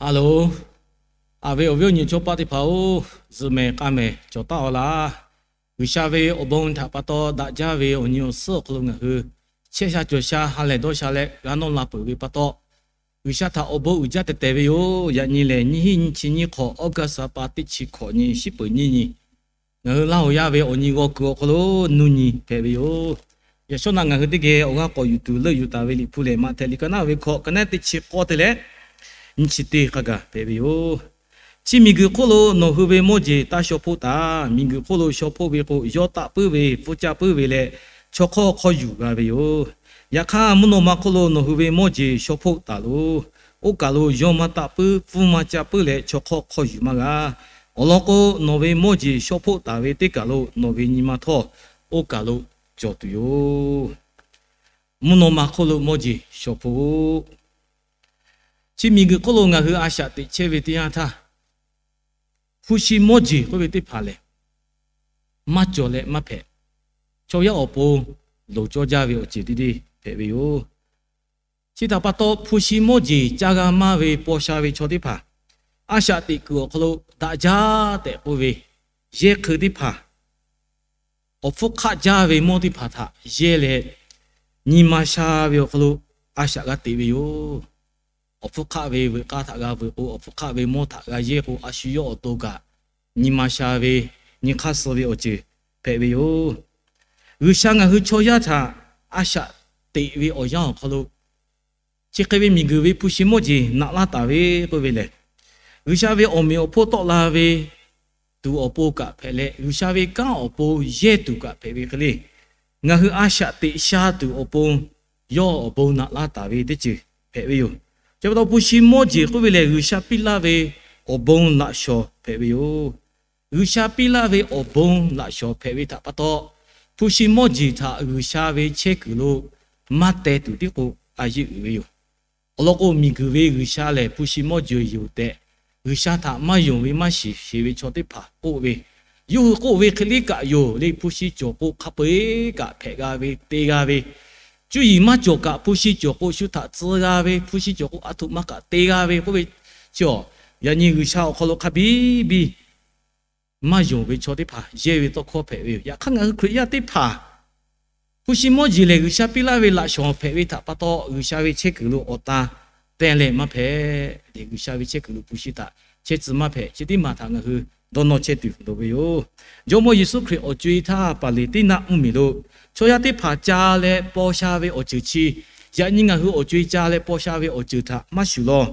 Hello, aˬ ve awˬ viˉ awˬ nyi chaw paˆ teˇ hpaˍ-oˬ, zuhꞈ mehˍ k'a mehˍ cawˬ taˉ-aw laˇ. G'uiˬsha ve awˬ bon htaꞈ pa taw daꞈ jaˇ ve awˬ nyi awˬ suhˉ awˬ hk'aw lo ngaˬ hui chehˇ sha cawˬ sha ha lehˬ dawˇ sha leh g'a nawˇ la peuˬ ve pa taw, G'uiˬsha htaꞈ awˬ bon uiˍ jaˇ tehˬ tehˬ ve yoˬ. Yaꞈ nyi lehˬ, nyiˇ hinˉ nyiˇ chi nyiˇ hk'awꞈ August ha pa teˇ chi hkawꞈ nyi shiˉ peuˍ nyiˇ nyi, ngaˬ hui Laˇ huˍ yaˇ ve awˬ nyi g'aw kuiˬ awˬ hk'aw lo nuˇ nyi hpehꞈ ve yoˬ. Yaꞈ shawˉ naꞈ ngaˬ hui teˇ geh awˬ g'aˇ k'awꞈ yuˬ tuˬ leuˆ yuˬ taˍ ve Liꞈ hpu lehˬ, Maꞈhtehˍ liꞈ ka naˉ ve hkawꞈ ka naˉ teˇ chi k'awˇ te leh nyiˇ chi teˇ hk'a gaˬ hpehꞈ ve yoˬ. Chi miˬguiˬ hk'oˆ lo nawˬ hui ve mawˇ jeˬ taˇ shaw hpoˆ taˍ. Miˬguiˬ hk'oˆ lo shaw hpoˆ ve k'o, yawˇ taˆ puiˉ ve, pfuhˇ caˇ puiˉ ve leh, chaw hk'awˇ hk'aw yuˬ g'a ve yoˬ. Yaꞈ hk'aˇ, mvuhˇ naw ma hk'oˆ lo nawˬ hui ve mawˇ jeˬ shaw hpoˆ taˍ loˬ. Oˇ kaˬ lo yawˇ maˇ taˆ puiˉ, pfuhˇ maˇ caˇ puiˉ leh, chaw hk'awˇ hk'aw yuˬ maˇ g'a. Awˬ lawn k'o, nawˬ ve mawˇ jeˬ shaw hpoˆ taˍ ve teˇ kaˬ lo nawˬ ve nyi ma htawˇ oˇ kaˬ lo cawˬ tuˬ yoˬ. Mvuhˇ naw ma hk'oˆ lo mawˇ jeˬ shaw hpoˆ. Chi miˬguiˬ hk'oˆ lo ngaˬ hui a shaꞈ teꞈ chehˇ ve teˇ yanˇ htaˇ, hpu shi mawˇ jeˬ k'oˆ ve teˇ hpaˍ lehˬ, maˇ cawˬ leh maˇ hpehꞈ. Chaw yaˇ awˬ pon loˍ cawˇ jaˇ ve awˬ ceuˬ teˇ deˇ hpehꞈ ve yoˬ. Chi htaꞈ pa taw, hpu shi mawˇ jeˬ caˇ g'a maˇ ve paw sha ve chaw teˇ hpaˍ, a shaꞈ teꞈ kuiˬ awˬ hk'aw lo daꞈ jaˇ tehꞈ k'oˆ ve, yehˇ hk'eun teˇ hpaˍ, awˬ hpfuhˇ hk'aˆ jaˇ ve mawˇ teˇ hpaˍ htaꞈ yehˇ leh, nyi ma sha ve awˬ hk'aw lo a shaꞈ g'a teꞈ ve yoˬ. Awˬ hpfuhˇ hk'aˆ ve veuꞈ k'aˇ htaꞈ g'a veuꞈ k'o, awˬ hpfuhˇ hk'aˆ ve mawˇ htaꞈ g'a yehˇ k'o, a shu yawˇ awˬ to kaꞈ nyi ma sha ve, nyi hk'aˇ suh ve awˬ ceuˬ hpehꞈ ve yoˬ. G'uiˬsha ngaˬ hui chaw yaˇ htaꞈ a shaꞈ teꞈ ve awˬ yanˇ awˬ hk'aw lo, chi hk'e ve miˬguiˬ ve hpu shi mawˇ jeˬ naꞈ laˇ taˍ ve k'oˆ ve lehˬ, G'uiˬsha ve awˬ meꞈ awˬ hponˇ tawˆ la ve tuˬ awˬ pon kaꞈ hpehꞈ leh, G'uiˬsha ve kanˉ awˬ pon yehˇ tuˬ kaꞈ hpehꞈ ve hk'e le, ngaˬ hui a shaꞈ teꞈ sha tuˬ awˬ pon yawˇ awˬ bon naꞈ laˇ taˍ ve teˇ ceuˬ hpehꞈ ve yoˬ. Chi pa taw, hpu shi mawˇ jeˬ k'oˆ ve lehˬ, G'uiˬsha piˇ laˇ ve awˬ bon laꞈ shawˍ hpehꞈ ve yoˬ. G'uiˬsha piˇ laˇ ve awˬ bon laꞈ shawˍ hpehꞈ ve htaꞈ pa taw, hpu shi mawˇ jeˬ htaꞈ G'uiˬsha ve chehˇ kuiˬ lo maˇ teh tuˬ tiˉ k'o, a yeˇ uiˍ ve yoˬ. Awˬ lawn k'o, miˬguiˬ ve G'uiˬsha lehˬ hpu shi mawˇ jeˬ yoˬ tehꞈ, G'uiˬsha htaꞈ maˇ yonˍ ve maˇ shiˍ sheˍ ve chaw teˇ hpaˍ k'oˆ ve, yawˇ hui k'oˆ ve hk'e liˇ kaꞈ yoˬ le. Hpu shi cawˬ k'o, hk'a peu-eˬ kaꞈ hpehꞈ g'a ve, te g'a ve, cuˇ yiˍ maˇ cawˬ kaꞈ hpu shi cawˬ k'o, shu htaꞈ tcuh g'a ve, hpu shi cawˬ k'o, a htoꞈ ma kaꞈ te g'a ve k'oˆ ve chi awˬ, yaꞈ nyi G'uiˬsha awˬ hk'aw lo hk'a biˇ biˇ maˇ yonˍ ve chaw teˇ hpaˍ yehˇ ve tawˇ hkawˇ hpehꞈ ve yoˬ. Yaꞈ hk'aˇ, ngaˬ hui Hkriꞈ yaˇ teˇ hpaˍ hpu shi mawˇ jeˬ lehˬ, G'uiˬsha piˇ laˇ ve laꞈ shawˍ hpehꞈ ve htaꞈ pa taw, G'uiˬsha ve chehˇ kuiˬ lo awˬ tan te leh maˇ hpehꞈ. G'uiˬsha ve chehˇ kuiˬ lo hpu shi htaꞈ chehˇ tcuh maˇ hpehꞈ. Chi teˇ maˬ htaꞈ ngaˬ hui dawˇ nawˇ chehˇ tuˬ loˍ ve yoˬ. Jawˇmawˇ Yeˍsuˆ Hkriꞈ awˬ co-e htaˇ, Paˍleˍtiˉnaˆ mvuhˇmiˬ lo chaw yaˇ teˇ hpaˍ ca leh paw sha ve awˬ ceuˬ chi, yaꞈ nyi ngaˬ hui awˬ co-e ca leh paw sha ve awˬ ceuˬ htaꞈ maˇ shuˍ law.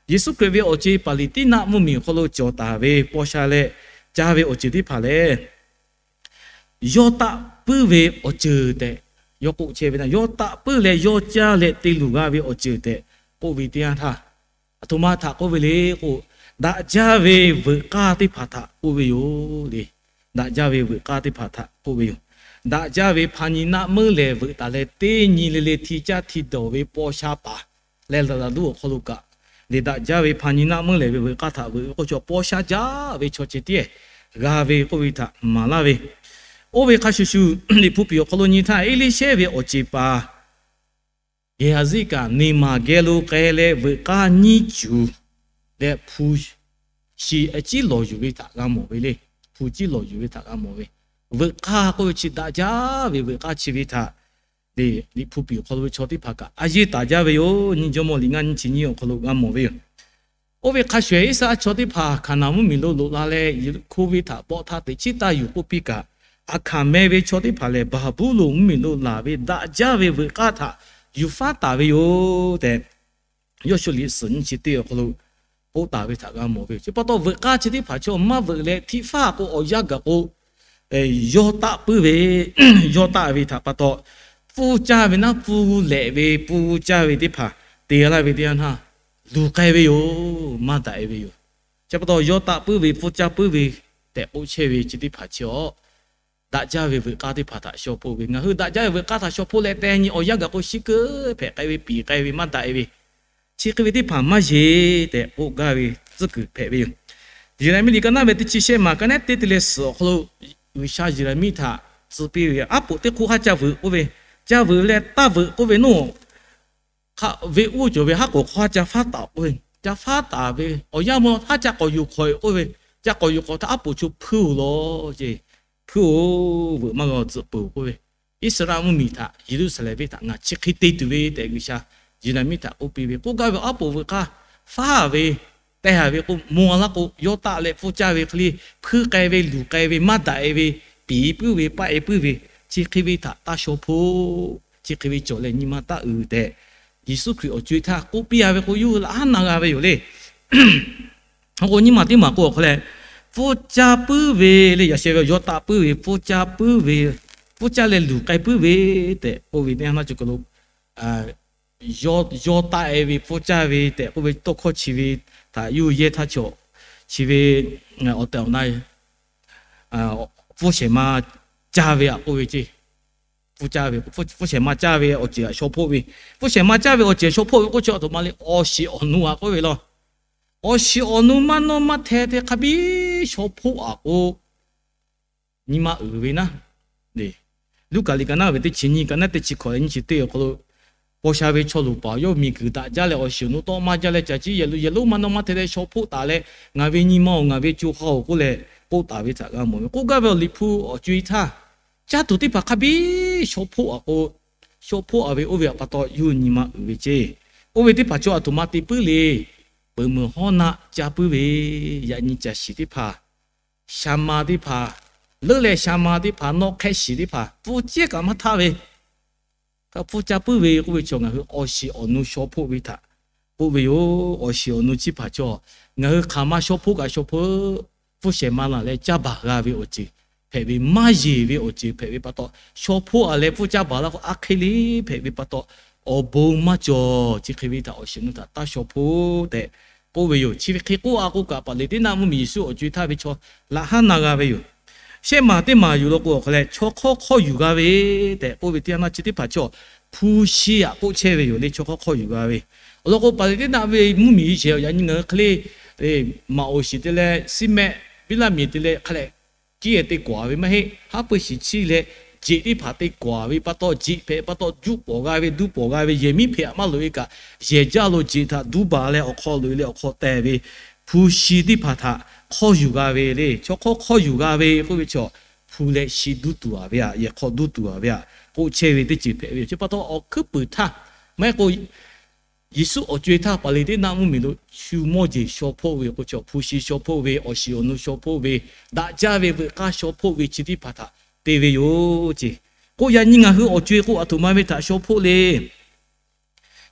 Yeˍsuˆ Hkriꞈ ve awˬ co-e Paˍleˍtiˉnaˆ mvuhˇmiˬ awˬ hk'aw lo cawˬ taˍ ve paw sha leh ca ve awˬ ceuˬ teˇ hpaˍ lehˬ, yawˇ taˆ puiˉ ve awˬ ceuˬ tehꞈ yawˇ k'oˆ chehˇ ve, yawˇ taˆ puiˉ leh yawˇ caˇ leh te luˬ g'a ve awˬ ceuˬ tehꞈ k'oˆ ve teˇ yanˇ htaˇ, aˬ htoꞈ ma htaꞈ k'oˆ ve le k'o, daꞈ jaˇ ve veuꞈ k'aˇ teˇ hpaˍ htaꞈ k'oˆ ve yoˬ le. Daꞈ jaˇ ve veuꞈ k'aˇ teˇ hpaˍ htaꞈ k'oˆ ve yoˬ. Daꞈ jaˇ ve hpa nyi naˆ meuˇ lehˬ, veuꞈ taˍ leh teˇ nyi le le hti caˇ hti dawˬ ve paw sha paˍ leh laˬ laˬ duˇ awˬ hk'aw lo kaꞈ le, daꞈ jaˇ ve hpa nyi naˆ meuˇ lehˬ ve veuꞈ k'aˇ htaꞈ veuꞈ ve k'oˆ chaw paw sha jaˇ ve chaw ceh tiˉ g'a ve k'oˆ ve htaꞈ maˍ laˇ ve, oˇ ve hk'a shuˍ shuˍ, Liꞈ hpu piˍ awˬ hk'aw lo nyi htaˇ, Eˇliˇshehˇ ve awˬ ceˬ paˍ Geˍhaˍziˆ kaꞈ, Neˍmaˬ geh lo k'ai leh veuꞈ k'aˇ nyiˇ cuˬ leh hpu shi ciˉ lawˬ yuˬ ve htaꞈ g'a mawˬ ve le. Hpu ciˉ lawˬ yuˬ ve htaꞈ g'a mawˬ ve, veuꞈ k'aˇ k'oˆ ve chi daꞈ jaˇ ve veuꞈ k'aˇ chi ve htaꞈ le, Liꞈ hpu piˍ awˬ hk'aw lo ve chaw teˇ hpaˍ kaꞈ a yeˇ taˍ jaˇ ve yoˬ. Nyiˇ Jawˇmawˇ liꞈ ngaˇ nyiˇ chi nyiˇ awˬ hk'aw lo g'a mawˬ ve yoˬ. Oˇ ve hk'a shuˍ, Iˉsaˍreˍlaˆ chaw teˇ hpaˍ Hkaˍnanˍ mvuhˇmiˬ lo loꞈ la leh, Yeˍriˆhkoˇ venˇ htaꞈ bawˆ htaˇ teꞈ chiˉ taˇ yuˬ k'oˆ piˇ kaꞈ, Aˍhkaˍ meh ve chaw teˇ hpaˍ lehˬ, Baˍbuˍlonˍ mvuhˇmiˬ lo laˬ ve daꞈ jaˇ ve veuꞈ k'aˇ htaꞈ yuˬ faˉ taˍ ve yoˬ tehꞈ, Yawˇshuˆ liꞈ suhˍ nyiˇ chi teˇ awˬ hk'aw lo k'oˆ taˍ ve htaꞈ g'a mawˬ ve yoˬ. Chi pa taw, veuꞈ k'aˇ chi teˇ hpaˍ chaw maˇ veuꞈ leh htiˆ faˇ k'o, awˬ yanˇ gaˬ k'o, yawˇ taˆ puiˉ ve, yawˇ taˆ ve htaꞈ pa taw, pfuhˇ caˇ ve naˉ pfuhˇ lehꞈ ve pfuhˇ caˇ ve teˇ hpaˍ te laˇ ve teˇ yanˇ htaˇ, luˬ k'ai ve yoˬ, maˇ daꞈ e ve yoˬ. Chi pa taw, yawˇ taˆ puiˉ ve, pfuhˇ caˇ puiˉ ve tehꞈ k'oˆ chehˇ ve chi teˇ hpaˍ chi awˬ, daꞈ jaˇ ve veuꞈ k'aˇ teˇ hpaˍ htaꞈ shaw hpoˆ ve. Ngaˬ hui daꞈ jaˇ ve veuꞈ k'aˇ htaꞈ shaw hpoˆ leh, teˇ nyi awˬ yanˇ gaˬ k'o, shiˉ keu hpehꞈ k'ai ve, piˍ k'ai ve, maˇ daꞈ e ve, chi hk'e ve teˇ hpaˍ maˇ yeˬ tehꞈ k'oˆ gaˇ ve tcuhˉ kuiˬ hpehꞈ ve yoˬ. Yeˍraˍmiˆ liꞈ ka naˉ ve teˇ chi shehˆ maˬ ka naˉ teˇ te leh suhˍ awˬ hk'aw lo G'uiˬsha Yeˍraˍmiˆ htaꞈ tcuh piˇ ve, aˉ poꞈ teˇ hk'oˆ haˉ ca veuꞈ k'oˆ ve, ca veuꞈ leh taˇ veuꞈ k'oˆ ve, nawˬ hk'aˬ ve uˉ cawˬ ve haˉ k'oˍ hk'aw haˉ ca faˉ taˍ k'oˆ ve, ca faˉ taˍ ve awˬ yanˇ mvuhˇ haˉ ca k'awꞈ yuˬ hk'awꞈ-e k'oˆ ve, ca k'awꞈ yuˬ hk'awꞈ htaˇ aˉ poꞈ cho hpuiˇ-oˬ lawˬ ce. Hpuiˇ-oˬ, veuꞈ maˇ g'a tzuhꞈ peuˬ k'oˆ ve, Iˉsaˍreˍlaˆ mvuhˇmiˬ htaꞈ Yeˍruˆsaˍlehnˍ venˇ htaꞈ ngaˬ chi hk'e te tuˬ ve tehꞈ G'uiˬsha Yeˍraˍmiˆ htaꞈ k'oˆ piˇ ve k'oˆ gaˇ ve, aˉ poꞈ veuꞈ k'aˇ faˉ ve, teh haˍ ve k'o, mvuh laˇ k'o, yawˇ taˆ leh pfuhˇ caˇ ve hk'e le, hpuiˇ k'ai ve luˬ k'ai ve maˇ daꞈ-e ve, piˍ-e puiˉ ve paˆ-e puiˉ ve, chi hk'e ve htaꞈ taˇ shaw hpoˆ. Chi hk'e ve cawˬ leh nyi ma taˇ uiˍ tehꞈ, Yeˍsuˆ Hkriꞈ awˬ co-e htaˇ k'oˆ piˇ-a ve k'o, yawˇ hui laꞈ haˉ na g'a ve yoˬ le. K'o nyiˇ maˬ teˇ maˬ k'o awˬ hk'aw leh, pfuhˇ caˇ puiˉ ve le, yaꞈ sheh ve yawˇ taˆ puiˉ ve, pfuhˇ caˇ puiˉ ve, pfuhˇ caˇ leh luˬ k'ai puiˉ ve tehꞈ k'oˆ ve teˇ yanˇ naˇ cawˬ kaˬ lo, yawˇ taˆ-e ve pfuhˇ caˇ ve tehꞈ k'oˆ ve tawˇ hkawˇ chi ve htaꞈ yawˇ hui yehˇ htaˇ chaw, chi ve awˬ tehˬ awˬ na pfuhˇ shehˍ ma caˇ ve aꞈ k'oˆ ve ce. Pfuhˇ caˇ ve, pfuhˇ shehˍ ma caˇ ve awˬ ceuˬ aꞈ shaw hpoˆ ve, pfuhˇ shehˍ ma caˇ ve awˬ ceuˬ shaw hpoˆ ve k'oˆ chi a htoꞈ ma le, awˬ shiˍ awˬ nu aꞈ k'oˆ ve law. Awˬ shiˍ awˬ nu maˇ nawˇ maˇ hteh te hk'a biˉ shaw hpoˆ aꞈ k'o, nyi ma uiˍ ve naˉ. Luˉkaꞈ liꞈ ka naˉ ve teˇ chi nyiˇ ka naˉ teˇ chi hkawꞈ leh nyiˇ chi teˇ awˬ hk'aw lo, paw sha ve chaw luˬ paˍ yawˇ miˬguiˬ daꞈ jaˇ leh awˬ shiˍ awˬ nu tawˆ maˇ jaˇ leh caˬ ciˉ yehˬ lo yehˬ lonˉ maˇ nawˇ maˇ hteh leh shaw hpoˆ taˍ leh, ngaˬ ve nyi ma-oˬ, ngaˬ ve co ha-oˬ k'oˆ leh k'oˆ taˍ ve htaꞈ g'a mawˬ ve k'oˆ gaˇ ve awˬ liꞈ hpu awˬ co-e htaˇ, caˇ tuˬ teˇ hpaˍ hk'a biˉ shaw hpoˆ aꞈ k'o, shaw hpoˆ-a ve oˇ ve aꞈ pa taw yawˇ hui nyi ma uiˍ ve ce. Oˇ ve teˇ hpaˍ chaw aˬ htoꞈ ma te puiˉ le. Peuˬ meuˬ hawˉ naˆ caˇ puiˉ ve, yaꞈ nyi caˬ shiˍ teˇ hpaˍ, sha ma teˇ hpaˍ, leuˉ leh sha ma teˇ hpaˍ, nawˆ hk'ehˆ shiˍ teˇ hpaˍ pfuhˇ cehˇ kaꞈ maˇ htaˇ ve, pfuhˇ caˇ puiˉ ve k'oˆ ve chaw ngaˬ hui awˬ shiˍ awˬ nu shaw hpoˆ ve htaꞈ k'oˆ ve yoˬ. Awˬ shiˍ awˬ nu chi hpaˍ chaw ngaˬ hui hk'aˬ ma shaw hpoˆ kaꞈ shaw hpoˆ, pfuhˇ shehˍ ma laˬ leh caˇ baˬ g'a ve awˬ ceuˬ hpehꞈ ve, maˇ yeˬ ve awˬ ceuˬ hpehꞈ ve pa taw, shaw hpoˆ-a leh pfuhˇ caˇ baˬ laˇ k'o, aˉ hk'e le hpehꞈ ve pa taw, awˬ bon maˇ cawˬ. Chi hk'e ve htaꞈ awˬ shiˍ awˬ nu htaꞈ taˇ shaw hpoˆ tehꞈ k'oˆ ve yoˬ. Chi ve hk'e k'oˆ-a k'o kaꞈ, Paˍleˍtiˉnaˆ mvuhˇmiˬ Yeˍsuˆ awˬ co-e htaˇ ve chaw laꞈ haˉ na g'a ve yoˬ. Shehˆ maˬ teˇ maˬ yuˬ law k'o awˬ hk'aw leh, chaw hk'awˇ hk'awˇ yuˬ g'a ve tehꞈ k'oˆ ve teˇ yanˇ naˇ chi teˇ hpaˍ chaw hpu shi aꞈ k'oˆ chehˇ ve yoˬ le. Chaw hk'awˇ hk'awˇ yuˬ g'a ve awˬ lawn k'o, Paˍleˍtiˉnaˆ ve mvuhˇmiˬ yaˇ nyi ngaˬ hui hk'e le, maꞈ awˬ shiˍ te leh siˉ mehˆ biˇ laˇ miˬ te leh hk'a leh, kiˉ-e te k'awˍ ve maˇ heˆ. Haˉ pui shiˍ chiˇ leh jeꞈ teˇ hpaˍ te k'awˍ ve pa taw, jeꞈ hpehꞈ pa taw juˆ pawˍ g'a ve, duˇ pawˍ g'a ve, yehˬ miˉ hpehꞈ maˇ loꞈ-e kaꞈ, yehˬ jaˇ lo jeꞈ htaꞈ duˇ baˬ leh awˬ hk'aw loꞈ-e leh awˬ hk'aw teh ve hpu shi teˇ hpaˍ htaꞈ hk'awˇ yuˬ g'a ve le. Chaw hk'awˇ hk'awˇ yuˬ g'a ve k'oˆ ve chaw, hpu leh shi duˇ tuˬ-a ve aꞈ, yehˬ hk'aw duˇ tuˬ-a ve aꞈ k'oˆ chehˇ ve teˇ ceuˬ hpehꞈ ve yoˬ. Chi pa taw awˬ hkuiˉ puiˍ htaˇ, maˇ heˆ k'o Yeˍsuˆ awˬ co-e htaˇ Paˍleˍtiˉnaˆ mvuhˇmiˬ lo shu mawˇ jeˬ shaw hpoˆ ve k'o, chaw hpu shi shaw hpoˆ ve, awˬ shiˍ awˬ nu shaw hpoˆ ve, daꞈ jaˇ ve veuꞈ k'aˇ shaw hpoˆ ve chi teˇ hpaˍ htaꞈ te ve yoˬ ce. K'o yaꞈ nyi ngaˬ hui awˬ co-e k'o aˬ htoꞈ ma ve htaꞈ shaw hpoˆ le.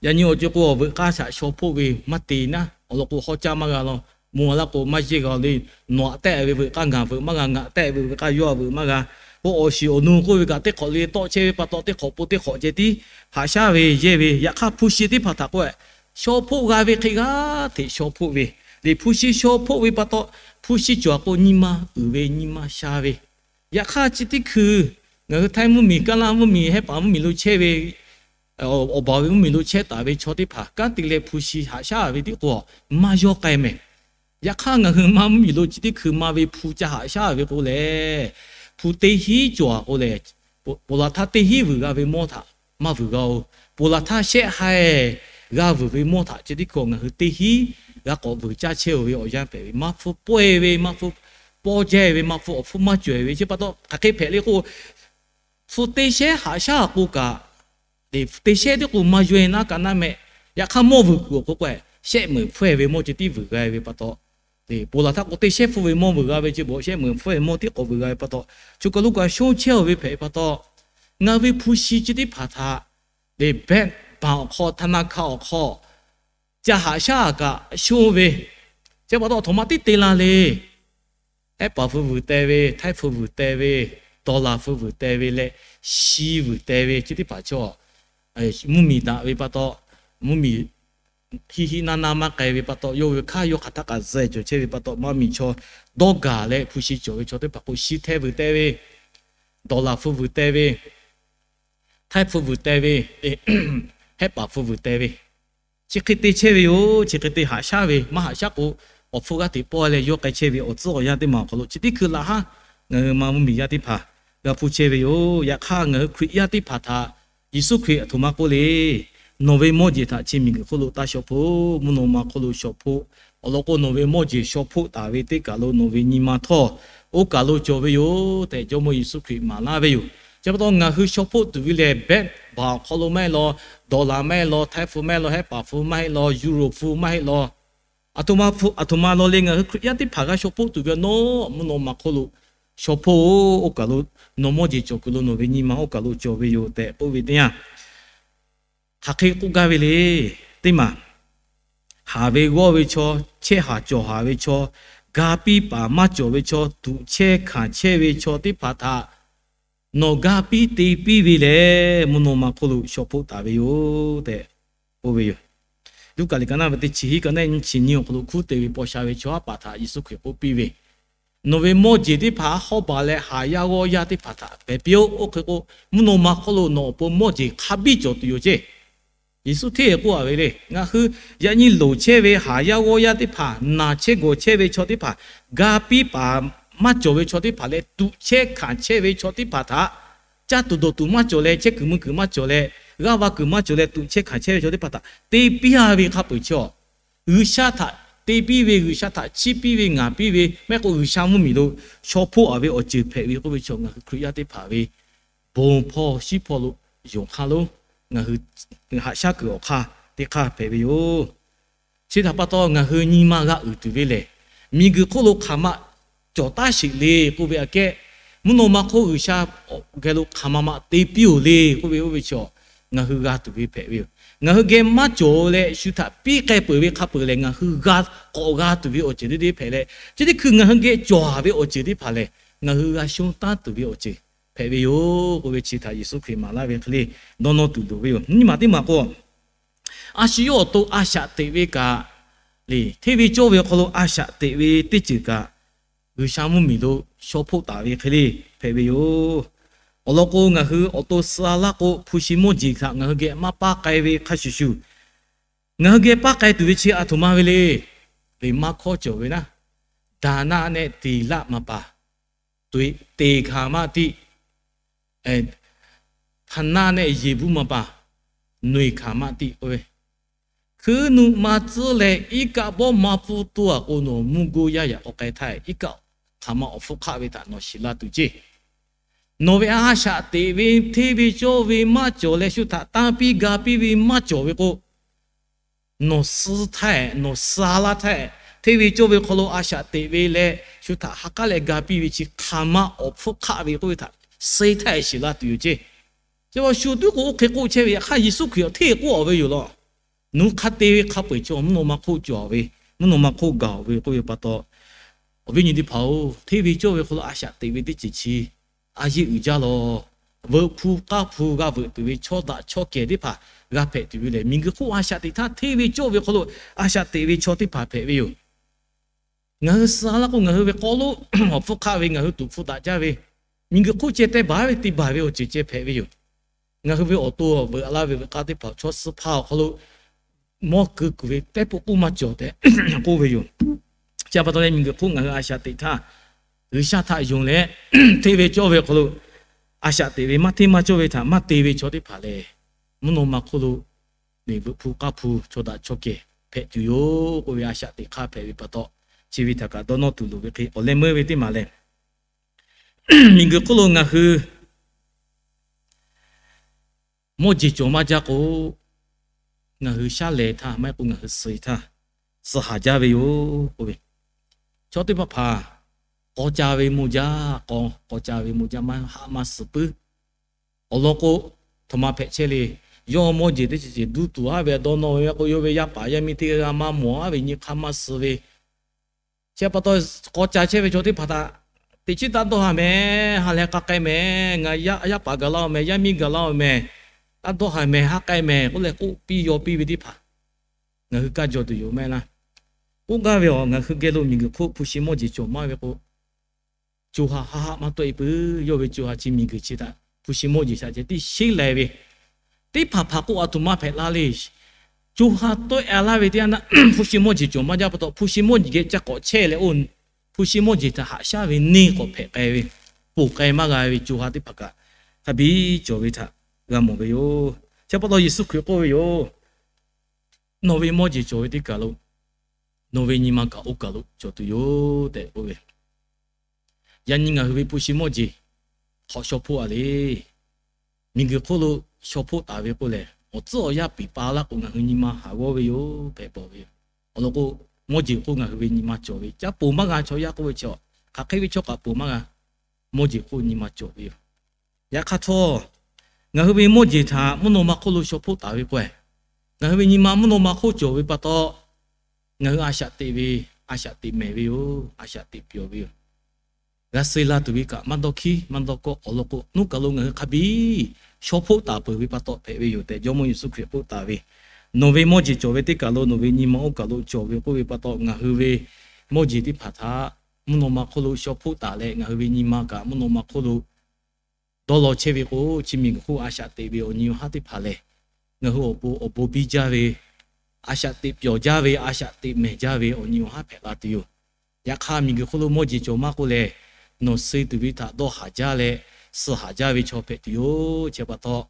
Yaꞈ nyi awˬ co-e k'o veuꞈ k'aˇ htaꞈ shaw hpoˆ ve maˇ te naˉ. Awˬ lawn k'o hawˉ caˇ maˇ g'a law. Mvuh-a laˇ k'o maˇ yehˇ g'a le. Nawˬ aꞈ tehˆ ve veuꞈ k'aˇ ngaˬ veuꞈ maˇ g'a, ngaˬ aꞈ tehˆ ve veuꞈ k'aˇ yawˇ aꞈ veuꞈ maˇ g'a. K'o awˬ shiˍ awˬ nu k'oˆ ve kaꞈ teˇ hk'awꞈ le tawˆ chehˇ ve pa taw, teˇ hk'awꞈ po teˇ hk'awꞈ ceh tiˉ haꞈ shaˉ ve yehˇ ve. Yaꞈ hk'aˇ hpu shi teˇ hpaˍ htaꞈ k'oˆ-e, shaw hpoˆ g'a ve hk'e g'aˇ hteꞈ shaw hpoˆ ve le. Hpu shi shaw hpoˆ ve pa taw, hpu shi cawˬ-a k'o nyi ma uiˍ ve, nyi ma sha ve. Yaꞈ hk'aˇ chi teˇ hkui ngaˬ hui Htaiˇ mvuhˇmiˬ, Kaˇlaˇ mvuhˇmiˬ, Hehˉ paˍ mvuhˇmiˬ lo chehˇ ve, awˬ baˬ ve mvuhˇmiˬ lo chehˇ taˍ ve chaw teˇ hpaˍ kanˉ te leh hpu shi haꞈ shaˉ ve tiˉ k'o maˇ yawˇ k'ai mehˍ. Yaꞈ hk'aˇ ngaˬ hui ma mvuhˇmiˬ lo chi teˇ hkui ma ve hpu ca haꞈ shaˉ ve k'o lehˬ, hpu teˇ hinˉ cawˬ-a k'o lehˬ, ponˬ laˬ htaˇ teˇ hinˉ vuiˬ g'a ve mawˇ htaꞈ maˇ vuiˬ g'a-oˬ. Ponˬ laˬ htaˇ shehˆ haiˬ g'a vuiˬ ve mawˇ htaꞈ chi teˇ hkui ngaˬ hui teˇ hinˉ g'a k'awꞈ vuiˬ caˇ chehˇ-oˬ ve awˬ yanˇ hpehꞈ ve, maˇ hpfuhˇ pawehˇ ve, maˇ hpfuhˇ pawˇ jehˇ ve, maˇ hpfuhˇ awˬ hpfuhˇ maˇ cawˬ-e ve. Chi pa taw hk'aˬ hk'e hpehꞈ le k'o, hpu teˇ shehˉ haꞈ shaˉ-a k'o kaꞈ, hpu teˇ shehˉ tiˉ k'o maˇ yaweh naˉ ka naˉ mehˆ. Yaꞈ hk'aˇ mawˇ vuiˬ kuiˬ awˬ k'o k'o, shehˆ meunˍ hpfuhˇ-e ve mawˇ ceh tiˉ vuiˬ g'a ve pa taw, ponˬ laˬ htaˇ k'o teˇ shehˉ hpfuhˇ ve mawˇ vuiˬ g'a ve ceh bawˬ, shehˆ meunˍ hpfuhˇ-e mawˇ tiˉ k'awꞈ vuiˬ g'a ve pa taw, chaw kaˬ lo kaꞈ shonˇ chehˇ-oˬ ve hpehꞈ ve pa taw, ngaˬ ve hpu shi chi teˇ hpaˍ htaꞈ, แบงก์ awˬ hk'aw, ธนาคาร awˬ hk'aw ca haꞈ shaˉ-a kaꞈ shonˇ ve, chi pa taw aˬ htoꞈ ma tiˉ te la le. Hehˉ paˍ hpu vuiˬ te ve, htaiˇ hpu vuiˬ te ve, dollar hpu vuiˬ te ve leh shi vuiˬ te ve chi teˇ hpaˍ chaw, mvuhˇmiˬ daꞈ ve pa taw, mvuhˇmiˬ hiˆ hiˆ naˇ naˇ maˇ k'ai ve pa taw, yawˇ ve hk'aˇ yawˇ hk'aˬ htaˇ kaꞈ zuhꞈ cawˬ chehˇ ve pa taw, maˇ miˬ chaw dawˇ gaˬ leh hpu shi cawˬ ve chaw teˇ hpaˍ k'o, shi hteh vuiˬ te ve, dollar hpu vuiˬ te ve, htaiˇ hpu vuiˬ te ve, hehˉ paˍ hpu vuiˬ te ve, chi hk'e te chehˇ ve yoˬ. Chi hk'e te haꞈ shaˉ ve, maˇ haꞈ shaˉ k'o, awˬ hpfuhˇ g'aˇ hteꞈ pawehˇ leh yawˇ k'ai chehˇ ve awˬ tcuhˉ awˬ yanˇ teˇ maˬ awˬ hk'aw lo chi teˇ hkui laꞈ haˉ ngaˬ hui ma mvuhˇmiˬ yaˇ teˇ hpaˍ g'a hpuˇ chehˇ ve yoˬ. Yaꞈ hk'aˇ ngaˬ hui Hkriꞈ yaˇ teˇ hpaˍ htaꞈ Yeˍsuˆ Hkriꞈ aˬ htoꞈ ma k'oˆ le. Nawˬ ve mawˇ jeˬ htaꞈ chi miˬguiˬ hk'oˆ lo taˇ shaw hpoˆ. Mvuhˇ naw ma hk'oˆ lo shaw hpoˆ. Awˬ lawn k'o, nawˬ ve mawˇ jeˬ shaw hpoˆ taˍ ve teˇ kaˬ lo nawˬ ve nyi ma htawˇ oˇ kaˬ lo cawˬ ve yoˬ tehꞈ, Jawˇmawˇ Yeˍsuˆ Hkriꞈ maˍ laˇ ve yoˬ. Chi pa taw ngaˬ hui shaw hpoˆ tuˬ ve lehˬ, bank awˬ hk'aw lo maˇ heˆ law, dollar maˇ heˆ law, Thai fund maˇ heˆ law, hehˉ paˍ fund maˇ heˆ law, euro fund maˇ heˆ law, aˬ htoꞈ ma, aˬ htoꞈ ma law le, ngaˬ hui Hkriꞈ yaˇ teˇ hpaˍ g'a shaw hpoˆ tuˬ ve awˬ nawˉ, mvuhˇ naw ma hk'oˆ lo shaw hpoˆ-oˬ. Oˇ kaˬ lo nawˬ mawˇ jeˬ cawˬ kuiˬ lo nawˬ ve nyi ma oˇ kaˬ lo cawˬ ve yoˬ tehꞈ k'oˆ ve teˇ yanˇ, hk'aˬ hk'e k'oˆ gaˇ ve le. Teˇ maˬ, haˍ ve g'awˇ ve chaw, chehˇ haˍ cawˬ haˍ ve chaw, ga piˇ paˍ maˇ cawˬ ve chaw, tuꞈ chehˇ hkanˍ chehˇ ve chaw teˇ hpaˍ htaꞈ nawˬ ga piˇ te piˇ ve lehˬ, mvuhˇ naw ma hk'oˆ lo shaw hpoˆ taˍ ve yoˬ tehꞈ k'oˆ ve yoˬ. Luˉkaꞈ liꞈ ka naˇ ve teˇ chi hiˉ ka naˇ nyi chi nyi awˬ hk'aw lo hkunˉ te ve paw sha ve chaw haˉ paˍ htaꞈ Yeˍsuˆ Hkriꞈ k'oˆ piˇ ve, nawˬ ve mawˇ jeˬ teˇ hpaˍ hawˉ baˬ leh haˍ yaˇ g'awˇ yaˇ teˇ hpaˍ htaꞈ pehˬ piˇ-oˆ. Oˇ hk'e k'o, mvuhˇ naw ma hk'oˆ lo nawˬ awˬ pon mawˇ jeˬ hk'a biˇ cawˬ tuˬ yoˬ ceˇ. Yeˍsuˆ hteˇ k'oˆ a ve le, ngaˬ hui yaꞈ nyi loˍ chehˇ ve haˍ yaˇ g'awˇ yaˇ teˇ hpaˍ, naˬ chehˇ gawˬ chehˇ ve chaw teˇ hpaˍ, ga piˇ paˍ maˇ cawˬ ve chaw teˇ hpaˍ leh tuꞈ chehˇ hkanˍ chehˇ ve chaw teˇ hpaˍ htaꞈ, caˇ tuˬ dawˬ tuˬ maˇ cawˬ leh, chehˇ kuiˬ mvuh kuiˬ maˇ cawˬ leh, g'aˇ va kuiˬ maˇ cawˬ leh tuꞈ chehˇ hkanˍ chehˇ ve chaw teˇ hpaˍ htaꞈ te piˇ a ve hk'a peu-eˬ chi-a, G'uiˬsha htaꞈ te piˇ ve, G'uiˬsha htaꞈ chiˇ piˇ ve, ngaˍ piˇ ve, maˇ heˆ k'o G'uiˬsha mvuhˇmiˬ lo shaw hpoˆ a ve awˬ ceuˬ hpehꞈ ve k'oˆ ve chi ngaˬ hui Hkriꞈ yaˇ teˇ hpaˍ ve bon hpawˇ shiˉ hpawˇ lo yonˍ hk'aˇ lo ngaˬ hui haꞈ shaˉ kuiˬ awˬ hk'aˇ teˇ hk'aˇ hpehꞈ ve yoˬ. Chi htaꞈ pa taw ngaˬ hui nyi ma g'a uiˍ tuˬ ve lehˬ, miˬguiˬ hk'oˆ lo hk'aˬ ma cawˬ taˉ sheˍ le k'oˆ ve aꞈ kehˉ, mvuhˇ naw ma hk'oˆ G'uiˬsha geh lo hk'aˬ ma ma te piˇ-oˬ le k'oˆ ve oˇ ve chi-a, ngaˬ hui g'a tuˬ ve hpehꞈ ve yoˬ. Ngaˬ hui geh maˇ cawˬ leh shu htaꞈ piˇ k'ai peuˬ ve hk'a peu-eˬ lehˬ, ngaˬ hui g'a, k'awꞈ g'a tuˬ ve awˬ ceuˬ teˇ deˇ hpehꞈ leh, chi teˇ hkui ngaˬ hui geh cawˬ ve awˬ ceuˬ teˇ hpaˍ lehˬ, ngaˬ hui g'a shonˇ taˉ tuˬ ve awˬ ceuˬ hpehꞈ ve yoˬ k'oˆ ve chi htaꞈ Yeˍsuˆ Hkriꞈ maˍ laˇ ve hk'e le dawˇ nawˇ tuˬ loˍ ve yoˬ. Nyiˇ maˬ teˇ maˬ k'o, a shu yawˇ awˬ to a shaꞈ teꞈ ve kaꞈ le, hteˇ ve cawˇ ve awˬ hk'aw lo a shaꞈ teꞈ ve teˇ ceuˬ kaꞈ, G'uiˬsha mvuhˇmiˬ lo shaw hpoˆ taˍ ve hk'e le hpehꞈ ve yoˬ. Awˬ lawn k'o, ngaˬ hui awˬ to suh a laˇ k'o, hpu shi mawˇ jeˬ htaꞈ ngaˬ hui geh maˇ paˇ k'ai ve hk'a shuˍ shuˍ, ngaˬ hui geh paˇ k'ai tuˬ ve chi aˬ htoꞈ ma ve le. Liꞈ maˇ hkawˇ cawˬ ve naˉ, daˍnaˆ nehˆ tiˍlaˆ maˍ paˍ, teˍ hkaˍ maˇ tiˆ, hpaˍnaˆ nehˆ yeˬ buˇ maˍ paˍ, noeˬ hkaˍ maˇ tiˆ k'oˆ ve, hkuiˉ nuˆ maˇ tcuhˉ leh iˉ kaˆ bawˆ maˇ pfuhˇ tuˬ a k'o, nawˬ mvuhˇ goˇ yaˇ yaꞈ k'aw k'ai htaˇ, iˉ kaˆ hk'aˬ ma awˬ hpfuhˇ hk'aˆ ve htaꞈ nawˬ shiˍ la tuˬ ceˇ. Nawˬ ve a shaꞈ teꞈ ve hteˇ ve cawˇ ve maˇ cawˬ leh, shu htaꞈ tanˇ piˇ ga piˇ ve maˇ cawˬ ve k'o, nawˬ suh htaˇ, nawˬ suh laˇ htaˇ, hteˇ ve cawˇ ve hk'aw lo a shaꞈ teꞈ ve leh shu htaꞈ ha k'aˉ leh ga piˇ ve chi hk'aˬ ma awˬ hpfuhˇ hk'aˆ ve k'oˆ ve htaꞈ suh htaˇ shiˍ la tuˬ yoˬ ceˇ. Chi pa shu tuˉ k'o oˇ hk'e k'oˆ chehˇ ve yaꞈ hk'aˇ, Yeˍsuˆ Hkriꞈ awˬ hteˇ k'oˆ a ve yoˬ law. Nawˬ hui hk'a te ve hk'a peu-eˬ chaw mvuhˇ naw ma hk'oˆ cawˬ ve, mvuhˇ naw ma hk'oˆ gaˬ-oˬ ve k'oˆ ve pa taw, awˬ viˉ nyi teˇ hpaˍ-oˬ, hteˇ ve cawˇ ve hk'aw lo a shaꞈ teꞈ ve teˇ ceuˬ chi a yeˇ uiˍ jaˇ law. Veuꞈ hpu k'aˇ hpu g'a veuꞈ tuˬ ve chaw daꞈ chaw kehˬ teˇ hpaˍ g'a hpehꞈ tuˬ ve lehˬ, miˬguiˬ hk'oˆ a shaꞈ teꞈ htaˇ hteˇ ve cawˇ ve hk'aw lo a shaꞈ teꞈ ve chaw teˇ hpaˍ hpehꞈ ve yoˬ. Ngaˬ hui suh a laˇ k'o, ngaˬ hui ve k'aw lo awˬ hpfuhˇ hk'aˆ ve ngaˬ hui tuˍ hpfuh daꞈ jaˇ ve, miˬguiˬ hk'oˆ ceh te baˬ ve te baˬ ve awˬ ceuˬ ceh hpehꞈ ve yoˬ. Ngaˬ hui ve awˬ to veuꞈ a laˇ ve veuꞈ k'aˇ teˇ hpaˍ chaw suh hpaˇ awˬ hk'aw lo mawˇ keu kuˬ ve teˇ pawˆ k'oˆ maˇ cawˬ tehꞈ k'oˆ ve yoˬ. Chi pa taw leh miˬguiˬ hk'oˆ ngaˬ hui a shaꞈ teꞈ htaˇ, G'uiˬsha htaꞈ yonˍ leh hteˇ ve cawˇ ve hk'aw lo a shaꞈ teꞈ ve maˇ hteˇ maˇ cawˇ ve htaꞈ maˇ te ve chaw teˇ hpaˍ lehˬ, mvuhˇ naw ma hk'oˆ lo veuꞈ hpu k'aˇ hpu chaw daꞈ chaw kehˬ hpehꞈ tuˬ yoˬ k'oˆ ve a shaꞈ teꞈ hk'aˇ hpehꞈ ve pa taw, chi ve htaꞈ kaꞈ dawˇ nawˇ tuˬ loˍ ve hk'e awˬ leh meuˇ ve teˇ maˬ lehˬ, miˬguiˬ hk'oˆ lo ngaˬ hui mawˇ jeˬ cawˬ maˇ jaˇ k'o, ngaˬ hui shaˉ lehˬ htaˇ maˇ heˆ k'o ngaˬ hui suh htaˇ suh haˍ jaˇ ve yoˬ k'oˆ ve, chaw teˇ hpaˍ hpaˍ k'aw ca ve mawˇ jaˇ, k'aw, k'aw ca ve mawˇ jaˇ maˇ haˆ maˇ suh puiˉ. Awˬ lawn k'o, htoꞈ ma hpehꞈ chehˇ le. Yawˇ mawˇ jeˬ teˇ ceuˬ ceuˬ duˇ tuˬ aˉ ve dawˇ nawˇ ve maˇ k'o, yawˇ ve yaˇ paˍ yaˇ miˇ teˇ g'aˇ maˇ mawˬ aˉ ve nyi hk'aˇ maˇ suh ve, chi pa taw k'aw ca chehˇ ve chaw teˇ hpaˍ htaꞈ teꞈ chiˉ taˇ dawˇ haˍ mehˍ, ha lehˬ k'a k'ai mehˍ, ngaˬ yaˇ paˍ gaˬ laˇ-oˬ mehˍ, yaˇ miˇ gaˬ laˇ-oˬ mehˍ, taˇ dawˇ haˍ mehˍ, ha k'ai mehˍ k'oˆ leh k'oˆ piˇ yaw piˇ ve teˇ hpaˍ ngaˬ hui kaˇ jaw tuˬ yoˬ maˇ heˆ laˇ. K'oˆ gaˇ ve, ngaˬ hui geh lo miˬguiˬ hk'oˆ hpu shi mawˇ jeˬ cawˬ maˇ ve k'o, co ha haˆ haˆ maˇ tawˆ-e peuˬ. Yawˇ ve co ha chi miˬguiˬ chi htaꞈ hpu shi mawˇ jeˬ shaꞈ ceh tiˉ sheˉ lai ve, teˇ hpaˍ hpaˍ k'oˆ a htoꞈ ma hpehꞈ la le. Co ha tawˆ-e laˇ ve teˇ yanˇ htaˇ, hpu shi mawˇ jeˬ cawˬ maˇ jaˇ pa taw, hpu shi mawˇ jeˬ geh ca k'awꞈ chehˇ leh oˇ hpu shi mawˇ jeˬ htaꞈ haꞈ shaˉ ve neˇ k'awꞈ hpehꞈ k'ai ve, ponˬ k'ai maˇ g'a ve co ha teˇ hpaˍ kaꞈ hk'a biˇ cawˬ ve htaꞈ g'a mawˬ ve yoˬ. Chi pa taw Yeˍsuˆ Hkriꞈ k'oˆ ve yoˬ. Nawˬ ve mawˇ jeˬ cawˬ ve teˇ kaˬ lo nawˬ ve nyi ma kaꞈ oˇ kaˬ lo cawˬ tuˬ yoˬ tehꞈ k'oˆ ve. Yaꞈ nyi ngaˬ hui ve hpu shi mawˇ jeˬ hk'awꞈ shaw hpoˆ a le. Miˬguiˬ hk'oˆ lo shaw hpoˆ taˍ ve k'oˆ lehˬ, awˬ tcuhˉ awˬ yanˇ piˍ pa laˇ k'o ngaˬ hui nyi ma haˍ g'awˇ ve yoˬ hpehꞈ bawˬ ve yoˬ. Awˬ lawn k'o, mawˇ jeˬ k'oˆ ngaˬ hui ve nyi ma cawˬ ve, caˇ ponˬ maˇ g'a chaw yaˇ k'oˆ ve chi, hk'aˬ hk'e ve chaw kaꞈ ponˬ maˇ g'a. Mawˇ jeˬ k'oˆ nyi ma cawˬ ve yoˬ. Yaꞈ hk'aˇ htawˇ, ngaˬ hui ve mawˇ jeˬ htaꞈ mvuhˇ naw ma hk'oˆ lo shaw hpoˆ taˍ ve k'o, ngaˬ hui ve nyi ma mvuhˇ naw ma hk'oˆ cawˬ ve pa taw, ngaˬ hui a shaꞈ teꞈ ve, a shaꞈ teꞈ mehˍ ve yoˬ. A shaꞈ teꞈ pyawˬ ve yoˬ. G'a suh la tuˬ ve kaꞈ maˇ dawˇ hkiˉ maˇ dawˇ kawˆ. Awˬ lawn k'o, nuˇ kaˬ lo ngaˬ hui hk'a biˇ shaw hpoˆ taˍ peuˬ ve pa taw hpehꞈ ve yoˬ tehꞈ Jawˇmawˇ Yeˍsuˆ Hkriꞈ k'oˆ taˍ ve, Nawˬ ve mawˇ jeˬ cawˬ ve teˇ kaˬ lo nawˬ ve nyi ma oˇ kaˬ lo cawˬ ve k'oˆ ve pa taw, ngaˬ hui ve mawˇ jeˬ teˇ hpaˍ htaꞈ mvuhˇ naw ma hk'oˆ lo shaw hpoˆ taˍ leh, ngaˬ hui ve nyi ma kaꞈ mvuhˇ naw ma hk'oˆ lo dawˇ law chehˇ ve k'o, chi miˬguiˬ hk'oˆ a shaꞈ teꞈ ve awˬ nyi awˬ haˉ teˇ hpaˍ lehˬ, ngaˬ hui awˬ pon awˬ bon biˇ jaˇ ve, a shaꞈ teꞈ pyawˬ jaˇ ve, a shaꞈ teꞈ mehˍ jaˇ ve awˬ nyi awˬ haˉ hpehꞈ la tuˬ yoˬ. Yaꞈ hk'aˇ, miˬguiˬ hk'oˆ lo mawˇ jeˬ cawˬ maˇ k'oˆ lehˬ, nawˬ suh tuˬ ve htaꞈ dawˇ haˍ jaˇ leh, suh haˍ jaˇ ve chaw hpehꞈ tuˬ yoˬ. Chi pa taw,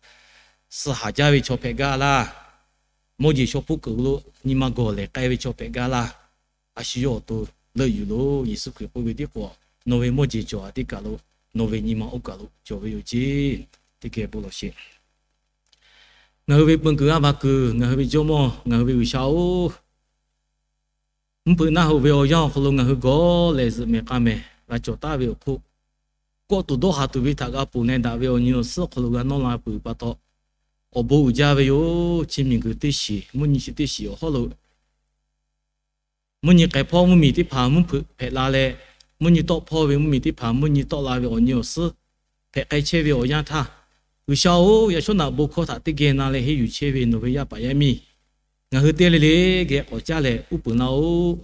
suh haˍ jaˇ ve chaw hpehꞈ gaˇ laˇ. Mawˇ jeˬ shaw hpoˆ kuiˬ lo nyi ma gawˬ lehˬ k'ai ve chaw hpehꞈ gaˇ laˇ. A shu yawˇ awˬ to leuˆ yuˬ loˬ. Yeˍsuˆ Hkriꞈ k'oˆ ve tiˉ k'o, Nawˬ ve mawˇ jeˬ cawˬ a teˇ kaˬ lo nawˬ ve nyi ma oˇ kaˬ lo cawˬ ve yoˬ ceˇ. Teˇ geh bon lawˬ sheˍ. Ngaˬ hui ve peun kuiˬ g'aˇ va kuiˬ, ngaˬ hui ve Jawˇmawˇ, ngaˬ hui ve G'uiˬsha-oˬ, mvuhˇ hpeuꞈ naˆ hoꞈ ve awˬ yanˇ awˬ hk'aw lo ngaˬ hui gawˬ leh zuhꞈ mehˍ k'a mehˍ g'a cawˬ taˍ ve awˬ hk'oˆ, kawˆ tuˬ dawˇ haˍ tuˬ ve htaꞈ g'a ponˬ leh daꞈ ve awˬ nyi awˬ suhˉ awˬ hk'aw lo g'a nawˇ la peuˬ pa taw, awˬ bon uiˍ jaˇ ve yoˬ. Chi miˬguiˬ teˇ shiˍ, mvuhˇ nyi chi teˇ shiˍ awˬ hawˉ lo mvuhˇ nyi k'ai hpawˇ mvuhˇmiˬ teˇ hpaˍ mvuhˇ hpeuꞈ hpehꞈ la leh, mvuhˇ nyi tawˆ hpawˇ ve mvuhˇmiˬ teˇ hpaˍ mvuhˇ nyi tawˆ la ve awˬ nyi awˬ suhˉ hpehꞈ k'ai chehˇ ve awˬ yanˇ htaˇ, G'uiˬsha-oˬ, yaꞈ shawˉ naꞈ bon hkawˇ htaꞈ teˇ geh na leh henˇ yuˬ chehˇ ve nawˬ ve yaˇ paˍ yaˇ miˇ, ngaˬ hui teˇ g'aˇ le le geh k'awꞈ caˇ leh uˉ peunˍ laˇ-oˆ.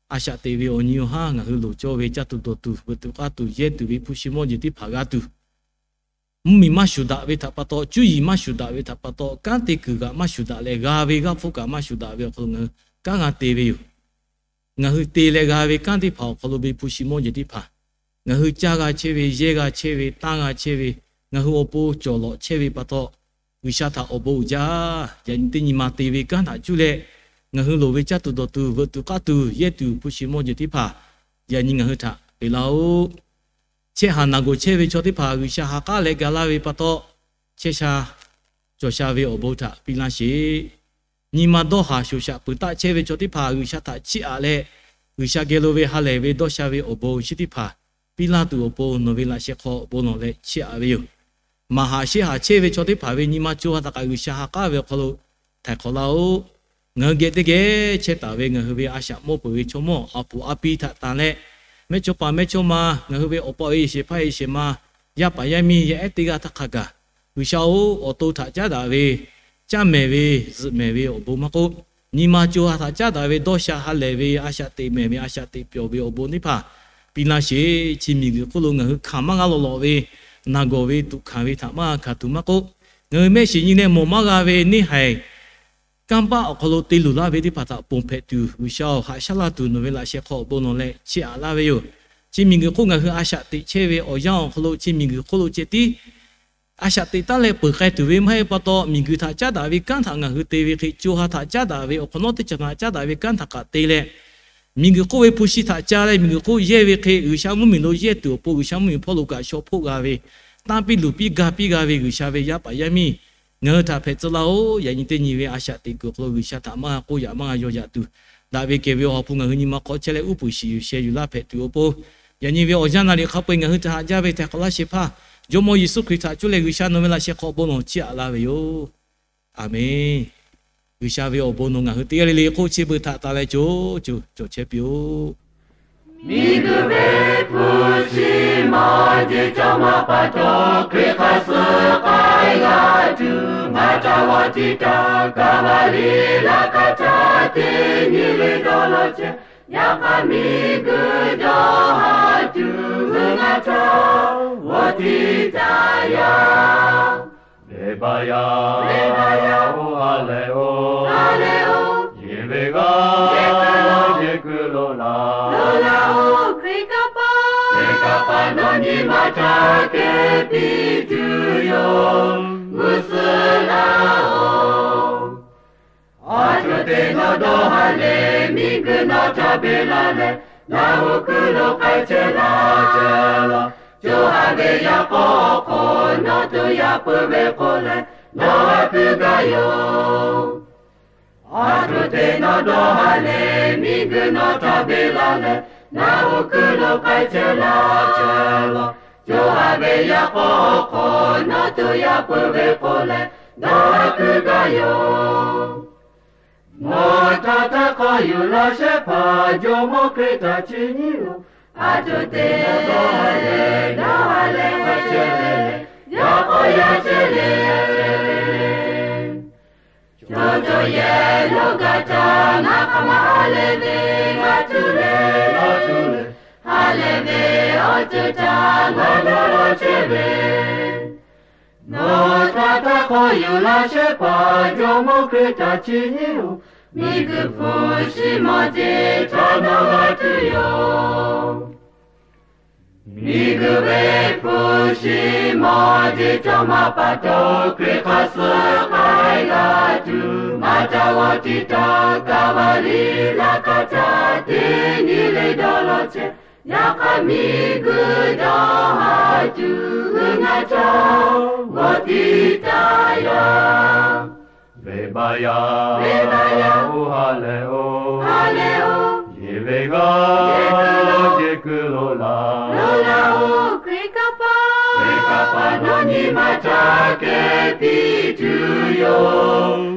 A shaꞈ teꞈ ve awˬ nyi awˬ haˉ ngaˬ hui loˍ cawˇ ve caˇ tuˬ dawˬ tuˬ veuꞈ tuˬ k'aˇ tuˬ yehˇ tuˬ ve hpu shi mawˇ jeˬ teˇ hpaˍ g'a tuˬ, mvuhˇmiˬ maˇ shuˍ daꞈ ve htaꞈ pa taw, cuˇ yiˍ maˇ shuˍ daꞈ ve htaꞈ pa taw, kanˉ te kuiˬ kaꞈ maˇ shuˍ daꞈ leh g'a ve g'aˇ hpfuhˇ kaꞈ maˇ shuˍ daꞈ ve awˬ hk'aw lo ngaˬ hui kanˉ g'a te ve yoˬ. Ngaˬ hui te leh g'a ve kanˉ teˇ hpaˍ awˬ hk'aw lo ve hpu shi mawˇ jeˬ teˇ hpaˍ ngaˬ hui caˇ g'a chehˇ ve, yehˇ g'a chehˇ ve, tanˇ g'a chehˇ ve, ngaˬ hui awˬ pon cawˬ lawꞈ chehˇ ve pa taw, G'uiˬsha htaꞈ awˬ bon uiˍ jaˇ. Yaꞈ nyi teˇ nyi ma te ve kanˉ htaꞈ cuˇ leh, ngaˬ hui loˍ ve caˇ tuˬ dawˬ tuˬ veuꞈ tuˬ k'aˇ tuˬ yehˇ tuˬ hpu shi mawˇ jeˬ teˇ hpaˍ yaꞈ nyi ngaˬ hui htaꞈ peꞈ laˇ-oˆ. Chehˇ haˍ naˬ gawˬ chehˇ ve chaw teˇ hpaˍ G'uiˬsha ha k'aˉ leh ga laˇ ve pa taw, chehˇ sha cawˬ sha ve awˬ bon htaꞈ piˇ laˇ sheˍ. Nyi ma dawˇ haˍ shoˍ shaꞈ peuˬ taˆ chehˇ ve chaw teˇ hpaˍ G'uiˬsha htaꞈ chiˇ aꞈ leh, G'uiˬsha geh lo ve ha lehˬ ve dawˇ sha ve awˬ bon chi teˇ hpaˍ piˇ laˇ tuˬ awˬ pon nawˬ ve laꞈ sheh hk'aw awˬ bon lawˬ leh chiˇ aꞈ ve yoˬ. Maˍ haꞈ sheˉ haꞈ chehˇ ve chaw teˇ hpaˍ ve nyi ma co ha htaꞈ kaꞈ G'uiˬsha ha k'aˉ ve awˬ hk'aw lo htaiˍ hk'awꞈ laˇ-oˆ. Ngaˬ hui geh teˇ geh chehˇ taˍ ve ngaˬ hui ve a shaꞈ mawˇ peuˬ ve chaw mawˇ a puˍ a pi htaꞈ tanˬ leh, mehˆ chawˇ paˍ mehˆ chawˇ ma ngaˬ hui ve awˬ pa ve yehˬ shehˍ hpaˇ yehˬ shehˍ ma, yaˇ paˍ yaˇ miˇ yaˇ ehˉ teˇ g'aˇ htaˇ hk'a gaˬ, G'uiˬsha-oˬ, awˬ to htaꞈ caˉ daꞈ ve, caˇ mehˍ ve, zuhꞈ mehˍ ve awˬ bon maˇ k'oˆ, nyi ma co ha htaꞈ caˉ daꞈ ve dawˇ sha ha lehˬ ve a shaꞈ teꞈ mehˍ ve a shaꞈ teꞈ pyawˬ ve awˬ bon teˇ hpaˍ piˇ laˇ sheˍ. Chi miˬguiˬ hk'oˆ lo ngaˬ hui hkanˍ maˇ g'a lawˬ lawꞈ ve, naˬ gawˬ ve tuꞈ hkanˍ ve htaꞈ maˇ g'a hkanˍ tuˬ maˇ k'oˆ, ngaˬ hui mehˆ shiˍ nyi leh mawˬ maˇ g'a ve neˇ haiˬ kanˇ paˆ awˬ hk'aw lo te luˬ laˇ ve teˇ hpaˍ htaꞈ ponˬ hpehꞈ tuˬ, G'uiˬsha-oˬ, haꞈ shaˉ laˇ tuˬ nawˬ ve laꞈ sheh hk'aw awˬ bon nawˬ leh chiˇ aꞈ laˇ ve yoˬ. Chi miˬguiˬ hk'oˆ ngaˬ hui a shaꞈ teꞈ chehˇ ve awˬ yanˇ awˬ hk'aw lo chi miˬguiˬ hk'oˆ lo ceh tiˉ a shaꞈ teꞈ taˉ leh peuˬ k'ai tuˬ ve maˇ heˆ pa taw, miˬguiˬ htaꞈ caˉ daꞈ ve kanˉ htaꞈ ngaˬ hui te ve hk'e, co ha htaꞈ caˉ daꞈ ve awˬ hk'awꞈ nawˉ teˇ caꞈ htaꞈ caˉ daꞈ ve kanˉ htaꞈ kaꞈ te leh, miˬguiˬ hk'oˆ ve hpu shi htaꞈ ca leh miˬguiˬ hk'oˆ yehˇ ve hk'e, G'uiˬsha mvuhˇmiˬ lo yehˇ tuˬ awˬ pon G'uiˬsha mvuhˇmiˬ hpawˇ lo kaꞈ shaw hpoˆ g'a ve, tanˇ piˇ luˬ piˇ ga piˇ g'a ve G'uiˬsha ve yaˇ paˍ yaˇ miˇ ngaˬ hui htaꞈ hpehꞈ tcuh laˇ-oˆ. Yaꞈ nyi teˇ nyi ve a shaꞈ teꞈ kuiˬ awˬ hk'aw lo G'uiˬsha htaꞈ maˇ g'a k'oˆ yaꞈ maˇ g'a yaw yaꞈ tuˬ, daꞈ ve kehˬ ve awˬ ha hpu ngaˬ hui nyi ma hk'aw chehˇ leh uˉ peunˍ shiˍ yuˬ sheh yuˬ laˇ hpehꞈ tuˬ awˬ pon, yaꞈ nyi ve awˬ yanˇ naˍ riˍ hk'a peu-eˬ ngaˬ hui htaꞈ haꞈ jaˇ ve htaiˍ hk'awꞈ laˇ shehˍ hpaˇ, Jawˇmawˇ Yeˍsuˆ Hkriꞈ htaꞈ cuˇ leh G'uiˬsha nawˬ ve laꞈ sheh hk'aw awˬ bon nawˬ chiˇ aꞈ laˇ ve yoˬ. Aˬmenˍ. G'uiˬsha ve awˬ bon nawˬ ngaˬ hui teˇ g'aˇ le le hk'oˆ chi beuꞈ htaꞈ taˍ leh co co cawˬ chehˇ piˇ-oˆ. Miˬguiˬ ve hpu shi mawˇ jeˬ cawˬ maˇ pa taw, Hkriꞈ hk'a suh k'ai g'a tuˬ ngaˬ htaꞈ g'awˇ tiꞈ taˍ. Kaˍvaˍriˍ laꞈ ka htaꞈ teˇ nyi le dawˇ law chehˇ. Yaꞈ hk'aˇ miˬguiˬ dawˇ haˍ tuˬ ngaˬ htaꞈ g'awˇ tiꞈ taˍ yaˇ. Venˇbaˆ yaˇ, venˇbaˆ yaˇ-oˬ, ha lehˬ-oˬ, ha lehˬ-oˬ, yehˬ ve g'aˇ, yehˬ kuiˬ lo, yehˬ kuiˬ lo laˬ, lo laˬ-oˬ. Hkriꞈ kaˇ paˍ, Hkriꞈ kaˇ paˍ nawˬ nyi ma htaꞈ kehˬ piˇ tuˬ yoˬ. G'uˇ suhˍ laˇ ca beˬ la leh, nawˬ hui kuiˬ lo k'ai chehˇ la chehˇ la. Co ha ve yaˇ k'aw hk'aw nawˬ to yaꞈ peuˬ ve k'o leh, nawˬ hui kuiˬ gaˇ yoˬ. Aˬ htoꞈ te nawˬ dawˇ ha leh, miˬguiˬ nawˬ ca beˬ la leh, nawˬ hui kuiˬ lo k'ai chehˇ la chehˇ la. Co ha ve yaˇ k'aw hk'aw nawˬ to yaꞈ peuˬ ve k'o leh, nawˬ hui kuiˬ gaˇ yoˬ. Mawˬ htaˇ htaˇ hk'aw yuˬ laˇ shehˉ hpaˍ Jawˇmawˇ Hkriꞈ htaꞈ chi nyiˉ-oˬ. Aˬ htoꞈ te dawˇ ha leh, dawˇ ha leh k'ai chehˇ leh, yaꞈ k'aw yaˇ chehˇ leh, co co yehˬ lo gaˬ htaˇ ngaˬ hk'aˬ ma ha leh ve, ngaˬ cuˇ leh, ngaˬ cuˇ leh, ha leh ve awˬ ceuˬ htaꞈ ngaˬ dawˇ law chehˇ ve, mawˬ htaˇ htaˇ hk'aw yuˬ laˇ shehˉ hpaˍ Jawˇmawˇ Hkriꞈ htaꞈ chi nyiˉ-oˬ. Miˬguiˬ hpu shi mawˬ jeˬ chaw nawˬ g'a tuˬ yoˬ. Miˬguiˬ ve hpu shi mawˬ jeˬ cawˬ ma pa taw, Hkriꞈ hk'aˇ suh k'ai g'a tuˬ, maˇ ca g'awˇ tiˉ taˇ Kaˍvaˍriˆ laꞈ ka htaꞈ teˇ nyi le dawˇ law chehˇ. Yaꞈ hk'aˇ miˬguiˬ dawˇ ha tuˬ, ngaˬ chaw g'awˇ tiˉ taˇ yaˇ. Venˇbaˆ yaˇ, venˇbaˆ yaˇ, oˇ ha lehˬ oˬ, ha lehˬ oˬ, yeˬ ve g'aˇ, yeˬ kuiˬ lo laˬ, lo laˬ oˬ. Hkriꞈ kaˇ paˍ, Hkriꞈ kaˇ paˍ nawˬ nyi ma ca kehˉ piˇ tuˬ yoˬ.